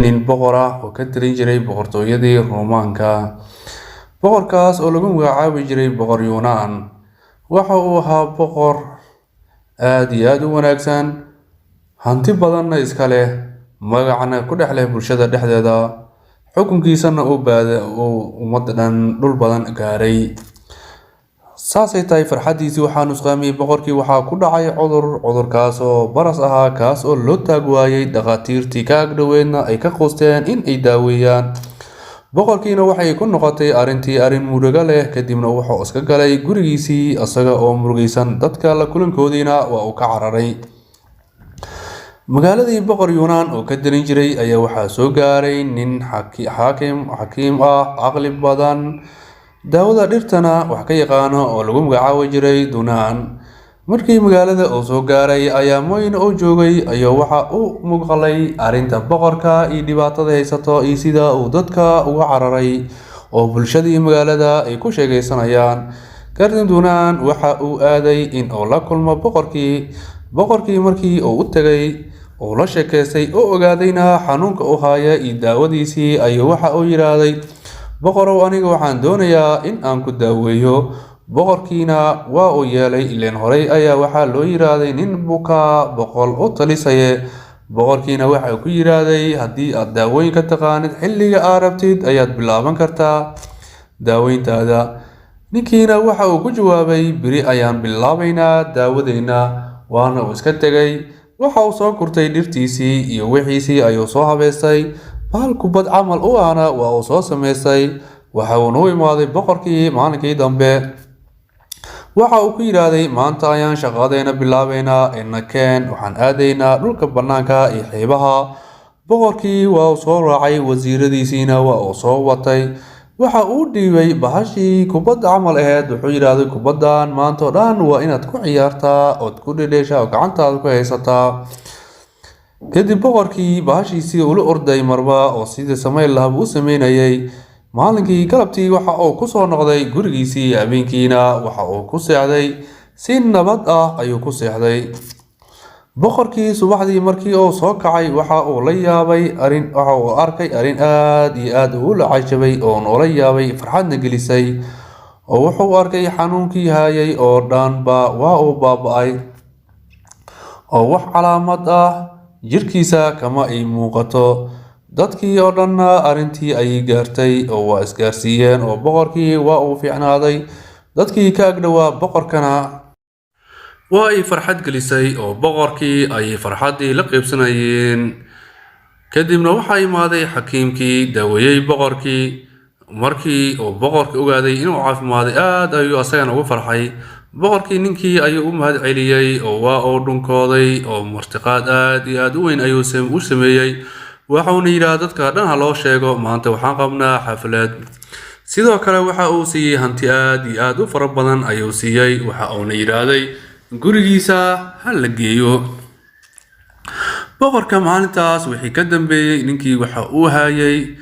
Nin boqor ah oo ka talin jiray boqortooyadii Roomaanka, boqorkaas oo lagu magacaabi jiray Boqor Yuunaan. Waxa uu ahaa boqor aad iyo aad u wanaagsan, hanti badanna iska leh, magacna ku dhex leh bulshada dhexdeeda, xukunkiisana uu baada uu ummadda dhan dhul badan gaaray. Saasay tahay farxaddiisii waxaa nusqaamiyey boqorkii. Waxaa ku dhacay cudur, cudurkaas oo baras ahaa, kaas oo loo taag waayey, dhakhaatiirtii ka agdhoweedna ay ka quusteen in ay daaweeyaan. Boqorkiina waxay ku noqotay arrintii arrin murugo leh. Kadibna wuxuu iska galay gurigiisii isaga oo murugaysan, dadka la kulankoodiina waa uu ka cararay. Magaaladii Boqor Yuunaan oo ka talin jiray ayaa waxaa soo gaaray nin xaakim xakiim ah, caqli badan, daawada dhirtana wax ka yaqaano, oo lagu magacaabi jiray Dunaan. Markii magaalada uu soo gaaray ayaamooyin uu joogay ayaa waxa uu maqlay arrinta boqorka iyo dhibaatada haysato iyo sida uu dadka uga cararay oo bulshadii magaalada ay ku sheegaysanayaan. Kadib Dunaan waxa uu aaday in uu la kulmo boqorkii. Boqorkii markii uu u tegay, uu la sheekaystay oo ogaadayna xanuunka uu haya iyo daawadiisii, ayuu waxa uu yidhaahday: "Boqorow, aniga waxaan doonayaa in aan ku daaweeyo." Boqorkiina waa uu yeelay, ileen horey ayaa waxaa loo yidhaahday nin bukaa boqol u talisaye. Boqorkiina waxa ku yidhaahday: "Haddii aad daawooyin ka taqaanid, xilliga aad rabtid ayaad bilaaban kartaa daaweyntaada." Ninkiina waxa uu ku jawaabay: "Beri ayaan bilaabaynaa daawadeyna." Waana uu iska tegay. Waxa uu soo gurtay dhirtiisii iyo wixiisii ayuu soo habeystay, bahal kubad camal u ahna waa uu soo samaystay. Waxa uuna u imaaday boqorkii maalinkii dambe. Waxa uu ku yidhaahday: "Maanta ayaan shaqadeena bilaabaynaa, ina keen, waxaan aadaynaa dhulka bannaanka iyo xeebaha." Boqorkii waa uu soo raacay, wasiiradiisiina waa uu soo watay. Waxa uu dhiibay bahashii kubadda camal aheyd. Wuxuu yidhaahday: "Kubaddan maanta oo dhan waa inaad ku ciyaartaa ood ku dhedheeshaa oo gacantaada ku haysataa." Kadib boqorkii bahashiisii ula orday marba oo sidii samayn lahaa buu u sameynayay. Maalinkii galabtii waxa uu ku soo noqday gurigiisii, habeenkiina waxa uu ku seexday si nabad ah ayuu ku seexday boqorkii. Subaxdii markii uu soo kacay waxa uu la yaabay arrin. Waxa uu arkay arrin aad iyo aad ula cajabay oo noola yaabay, farxadna gelisay, oo wuxuu arkay xanuunkii hayay oo dhanba waa uu baaba'ay, oo wax calaamad ah jirkiisa kama ay muuqato. Dadkii oo dhanna arrintii ayay gaartay oo waa isgaarsiiyeen oo boqorkii waa uu fiicnaaday. Dadkii ka agdhowaa boqorkana waa ay farxad gelisay oo boqorkii ayay farxaddii la qaybsanayeen. Kadibna waxaa imaaday xakiimkii daaweeyey boqorkii. Markii uu boqorkii ogaaday inuu caafimaaday, aad ayuu asagana ugu farxay. Boqorkii ninkii ayuu u mahad celiyey oo waa uu dhunkooday, oo martiqaad aad iyo aad u weyn ayuu u sameeyey. Waxauna yidhaah: "Dadka dhan ha loo sheego, maanta waxaan qabnaa xaflad." Sidoo kale waxa uu siiyey hanti aad iyo aad u fara badan ayuu siiyey. Waxa uuna yidhaahday: "Gurigiisa ha la geeyo boqorka." Maalintaas wixii ka dambeeyey ninkii waxa uu hayay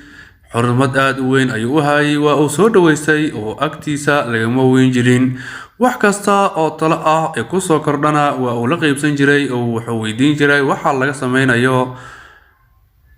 xurmad aad u weyn ayuu u hayay. Waa uu soo dhaweystay oo agtiisa lagama weyn jirin. Wax kasta oo talo ah ee kusoo kordhana waa uu la qeybsan jiray oo wuxuu weydiin jiray waxa laga sameynayo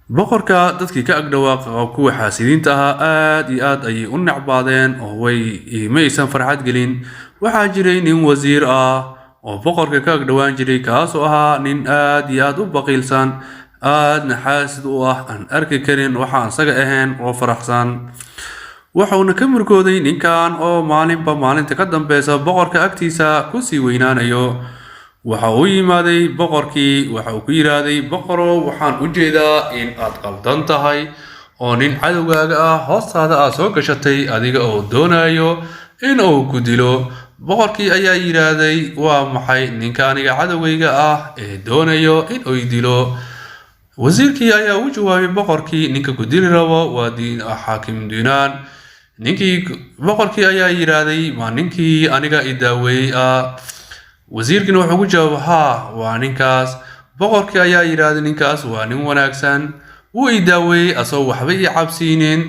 boqorka. Dadkii ka agdhowaa, kuwa xaasidiinta ahaa, aad iyo aad ayay u necbaadeen oo way ma aysan farxad gelin. Waxaa jiray nin wasiir ah oo boqorka ka agdhowaan jiray, kaasoo ahaa nin aad iyo aad u baqiilsan, aadna xaasid u ah, aan arki karin waxa isaga ahayn oo faraxsan. Wuxuuna ka murkooday ninkan oo maalinba maalinta ka dambeysa boqorka agtiisa kusii weynaanayo. Waxa uu yimaaday boqorkii. Waxa uu ku yidhaahday: "Boqorow, waxaan u jeedaa in aad qaldan tahay oo nin cadowgaaga ah hoostaada aad soo gashatay, adiga oo doonayo in uu ku dilo." Boqorkii ayaa yidhaahday: "Waa maxay ninka aniga cadowgayga ah ee doonayo in uu dilo?" Wasiirkii ayaa u jawaabay boqorkii: "Ninka ku dili rabo waa xaakim Dunaan." Ninkii boqorkii ayaa yidhaahday: "Waa ninkii aniga i daaweeyey ah?" Wasiirkiina wuxuu ku jawaabay: "Haa, waa ninkaas." Boqorkii ayaa yidhaahday: "Ninkaas waa nin wanaagsan, wuu i daaweeyey, asagoo waxba ii cabsiinin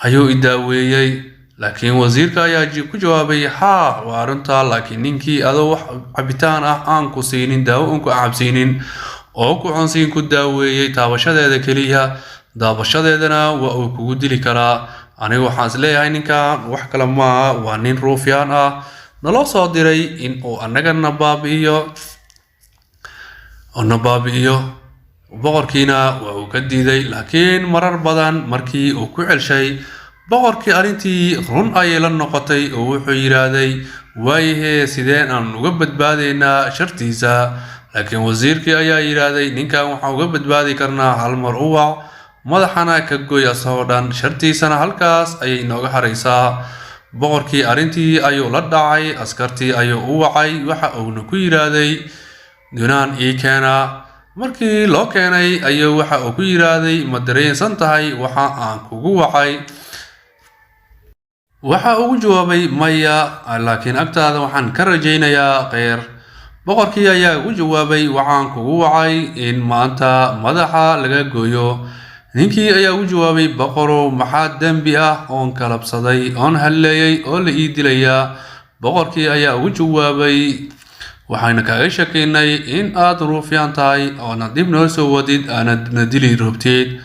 ayuu i daaweeyey." Laakiin wasiirka ayaa ku jawaabay: "Haa, waa arrintaa, laakiin ninkii adoo wax cabitaan ah aan ku siinin, daawo uun ku cabsiinin oo ku cunsiin ku daaweeyey taabashadeeda keliya, daabashadeedana waa uu kugu dili karaa. Anigu waxaan is leeyahay ninkan wax kale maaha, waa nin ruufyaan ah naloo soo diray in uu annagana baabi'iyo na baabi'iyo. Boqorkiina waa uu ka diiday, laakiin marar badan markii uu ku celshay, boqorkii arrintii run ayay la noqotay oo wuxuu yidhaahday, waayahee, sideen aan uga badbaadaynaa shartiisa? Laakiin wasiirkii ayaa yidhaahday, ninkan waxaan uga badbaadi karnaa hal mar u wac, madaxana ka goy asagoo dhan, shartiisana halkaas ayay inooga haraysaa. Boqorkii arrintii ayuu la dhacay, askartii ayuu u wacay, waxa uuna ku yidhaahday, Dunaan ii keena. Markii loo keenay ayuu waxa uu ku yidhaahday, ma dareensan tahay waxa aan kugu wacay? Waxa ugu jawaabay, maya, laakiin agtaada waxaan ka rajaynayaa kheyr. Boqorkii ayaa ugu jawaabay, waxaan kugu wacay in maanta madaxa laga gooyo. Ninkii ayaa ugu jawaabay, boqorow, maxaa dembi ah oon kalabsaday oon halleeyay oo la ii dilayaa? Boqorkii ayaa ugu jawaabay, waxayna kaaga shakiynay in aad ruufyaan tahay oona dib noo soo wadid, aanad na dili rabtid.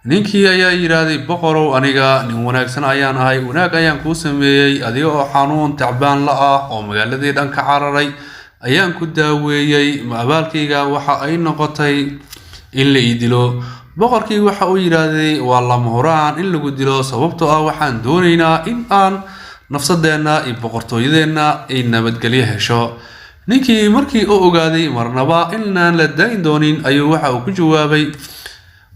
Ninkii ayaa yidhaahday, boqorow, aniga nin wanaagsan ayaan ahay, wanaag ayaan kuu sameeyey, adiga oo xanuun tacbaan la ah oo magaaladii dhan ka cararay ayaan ku daaweeyey, ma abaalkayga waxa ay noqotay in la ii dilo? Boqorkii waxa uu yidhaahday, waa lama huraan in lagu dilo, sababtoo ah waxaan doonaynaa in aan nafsadeenna iyo boqortooyadeenna ay nabadgelyo hesho. Ninkii markii uu ogaaday marnaba inaan la dayn doonin ayuu waxa uu ku jawaabay,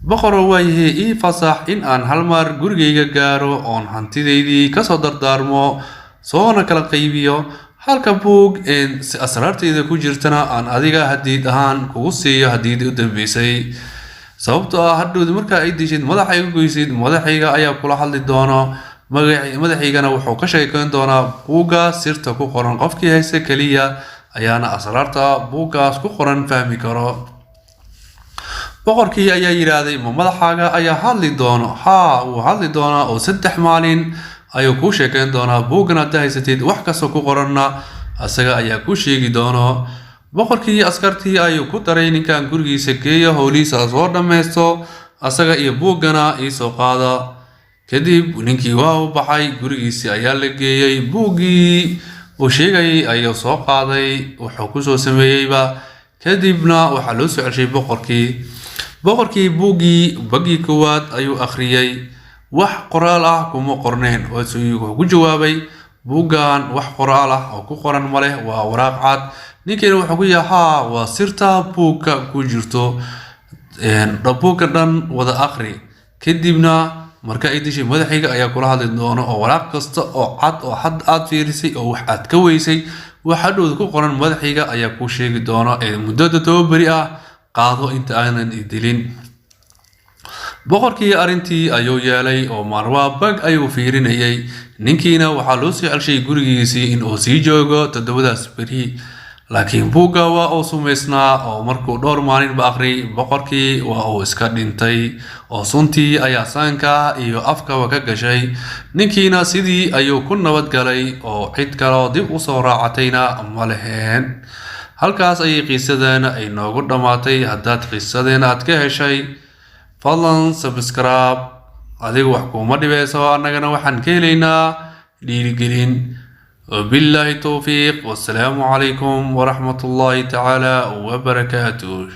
boqorow, waayahee, ii fasax in aan hal mar gurigayga gaaro oon hantidaydii kasoo dardaarmo, soona kala qaybiyo, halka buug een si asraartayda ku jirtana aan adiga hadiid ahaan kugu siiyo hadiidii u dambeysay, sababtoo ah hadhowdi markaa ay dishid, madaxa iga goysid, madaxayga ayaa kula hadli doono, madaxaygana wuxuu ka sheekeyn doonaa buugga sirta ku qoran. Qofkii haysta keliya ayaana asraarta buuggaas ku qoran fahmi karo. Boqorkii ayaa yidhaahday, ma madaxaaga ayaa hadli doono? Haa, wuu hadli doonaa oo 3 maalin ayuu kuu sheekeyn doonaa. Buuggan haddaa haysatid, wax kastoo ku qoranna asaga ayaa kuu sheegi doono. Boqorkii askartii ayuu ku daray, ninkan gurigiisa geeyo, howlihiisa soo dhammaysto, asaga iyo buuggana iisoo qaada. Kadib ninkii waa u baxay, gurigiisii ayaa la geeyey, buuggii uu sheegayay ayuu soo qaaday, wuxuu kusoo sameeyeyba. Kadibna waxaa loo soo celshay boqorkii. Boqorkii buuggii baggii koowaad ayuu akhriyey, wax qoraal ah kuma qorneen. Wuxuu ku jawaabay, buuggan wax qoraal ah oo ku qoran ma leh, waa waraaq cad. Ninkiina wuxuu ku yahay, haa, waa sirta buugga ku jirto, buugga dhan wada akhri, kadibna marka ay dishay madaxayga ayaa kula hadli doono, oo waraaq kasta oo cad oo had aad fiirisay oo wax aad ka weysay, wax hadhowda ku qoran madaxayga ayaa kuu sheegi doono, ee muddada 10 beri ah qaado inta aanan idilin. Boqorkii arrintii ayuu yeelay oo marwaa bag ayuu fiirinayay. Ninkiina waxaa loo soo celshay gurigiisii in uu sii joogo 7daas beri, laakiin buugga waa uu sumaysnaa oo markuu dhowr maalinba akhriyay, boqorkii waa uu iska dhintay oo suntii ayaa saanka iyo afkaba ka gashay. Ninkiina sidii ayuu ku nabadgalay oo cid kaloo dib usoo raacatayna ma leheen. Halkaas ayay qisadeena ay noogu dhammaatay. Haddaad qisadeena aad ka heshay, fadlan subscribe. Adigu wax kuuma dhibeyso, annagana waxaan ka helaynaa dhiirigelin. وبالله التوفيق، والسلام عليكم ورحمة الله تعالى وبركاته.